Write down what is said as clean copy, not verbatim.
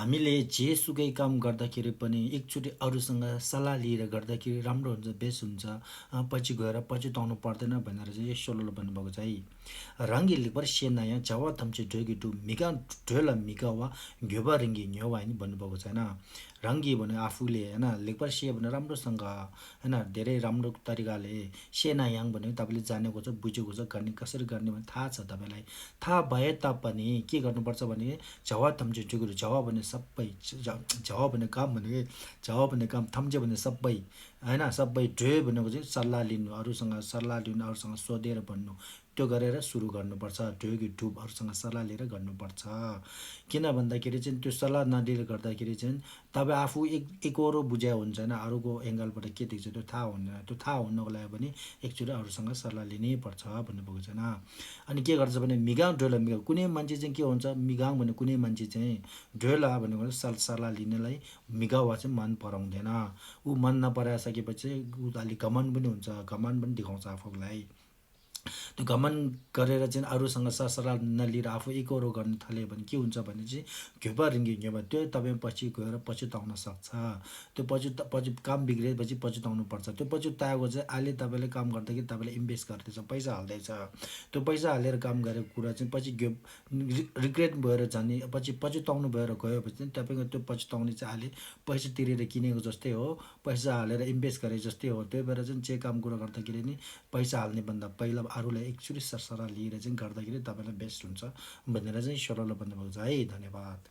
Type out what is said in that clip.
हामीले जेसुकै काम गर्दाखेरि पनि एकचोटि अरूसँग सल्लाह लिएर गर्दाखेरि राम्रो हुन्छ, बेस्ट हुन्छ। पछि गएर पछुताउनु पर्दैन भनेर चाहिँ यस सोलोले भन्नुभएको छ है। रंगी लिपर सेनाया जावा थम्चे जोगी टु मिगा ढोला मिगा वा घ्योबा रिङ्गी न्योवा नि भन्नुभएको छ होइन। रङ्गी भने आफूले होइन, लेखपर से भने राम्रोसँग होइन, धेरै राम्रो तरिकाले सेनायाङ भनेको तपाईँले जानेको छ, बुझेको छ, गर्ने कसरी गर्ने भने थाहा छ तपाईँलाई। थाहा भए तापनि के गर्नुपर्छ भने झवा थम्चे जुगुरु, झवा भने सबै, झवा भने काम भनेको, झवा भने काम, थम्चे भने सबै होइन, सबै, ढ्वे भनेको चाहिँ सल्लाह लिनु, अरूसँग सल्लाह लिनु, अरूसँग सोधेर भन्नु, त्यो गरेर सुरु गर्नुपर्छ। ढ्वेगी ढुब अरूसँग सल्लाह लिएर गर्नुपर्छ। किन भन्दाखेरि चाहिँ त्यो सल्लाह नलिएर गर्दाखेरि चाहिँ तपाईँ आफू एकहोरो बुझाइ हुन्छ होइन, अरूको एङ्गलबाट के देख्छ त्यो थाहा हुँदैन। त्यो थाहा हुनको लागि पनि एकचोटि अरूसँग सल्लाह लिनै पर्छ भन्नुभएको छैन। अनि के गर्छ भने मिगाङ ढोला मिगाङ, कुनै मान्छे चाहिँ के हुन्छ, मिगाङ भने कुनै मान्छे चाहिँ, ढोला भनेको सल्लाह लिनेलाई मिगावा चाहिँ मन पराउँदैन। ऊ मन नपराइसकेपछि ऊ अलिक घमण्ड पनि हुन्छ, घमण्ड पनि देखाउँछ आफूलाई। त्यो घमण्ड गरेर चाहिँ अरूसँग सरसल्लाह नलिएर आफू एकहोरो गर्न थाल्यो भने के हुन्छ भने चाहिँ घ्युपा रिङ्गी घ्युपा, त्यो तपाईँ पछि गएर पछुताउन सक्छ। त्यो पछि काम बिग्रिएपछि पछुताउनु पर्छ। त्यो पछुताएको चाहिँ अहिले तपाईँले काम गर्दाखेरि तपाईँले इन्भेस्ट गर्दैछ, पैसा हाल्दैछ, त्यो पैसा हालेर काम गरेको कुरा चाहिँ पछि रिग्रेट भएर जाने, पछि पछुताउनु भएर गएपछि चाहिँ तपाईँको त्यो पछुताउने चाहिँ अहिले पैसा तिरेर किनेको जस्तै हो, पैसा हालेर इन्भेस्ट गरे जस्तै हो। त्यही भएर चाहिँ जे काम कुरा गर्दाखेरि नि पैसा हाल्ने भन्दा पहिला अरूलाई एकचोटि सरसल्लाह लिएर चाहिँ गर्दाखेरि तपाईँलाई बेस्ट हुन्छ भनेर चाहिँ ईश्वरले भन्नुभएको छ है। धन्यवाद।